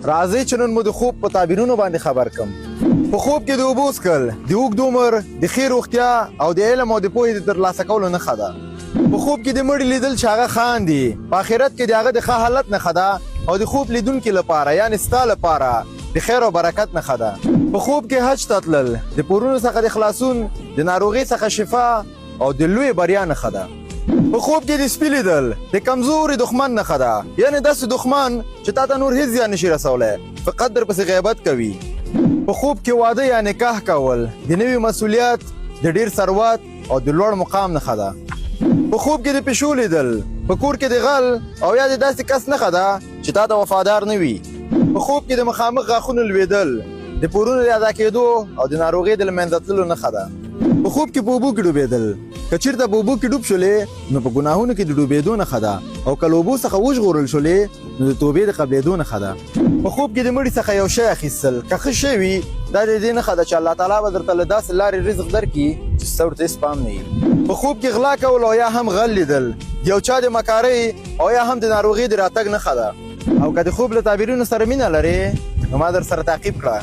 راځئ چې نن مو د خوب په تعبیرونو باندې خبر کم. په خوب کې د اوبو څښل د اوږد عمر، د ښې روغتیا او د علم او د پوهې د ترلاسه کولو نښه ده. په خوب کې د مړي لیدل چې هغه خاندي، په آخرت کې د هغه د ښه حالت نښه ده او د خوب لیدونکي لپاره یعنې ستا لپاره د خیر او برکت نښه ده. په خوب کې حج ته تلل د پورونو څخه د خلاصون، د ناروغۍ څخه شفا او د لوی بریا نښه ده. په خوب کې د سپي لیدل د کمزوري دښمن نښه ده، یعنې داسې دښمن چې تا ته نور هیڅ زیان نشي رسولی، فقط در پسې غیبت کوي. په خوب کې واده یا نکاح کول د نوي مسولیت، د ډیر ثروت او د لوړ مقام نښه ده. په خوب کې د پیشو لیدل په کور کې د غل او یا د داسې کس نښه ده چې تا ته وفادار نه وي. په خوب کې د مخامخ غاښونو لوېدل د پورونو د ادا کېدو او د ناروغۍ د له منځه تللو نښه ده. په خوب کې په اوبو کې ډوبېدل، که چیرته په اوبو کې ډوب شولې نو په ګناهونو کې د ډوبېدو نښه ده او که له اوبو څخه وژغورل شولې نو د توبې د قبلېدو نښه ده. په خوب کې د مړي څخه یو شی اخیستل که ښه شی وي، دا د دې نښه ده چې الله تعالی به درته له داسې لارې رزق درکړي چې ستا ورته هېڅ پام نه وي. په خوب کې غلا کول او یا هم غل لیدل د یو چا د مکارۍ او یا هم د ناروغۍ د راتګ نښه ده. او که د خوب له تعبیرونو سره مینه لرې نو ما در سره تعقیب کړه.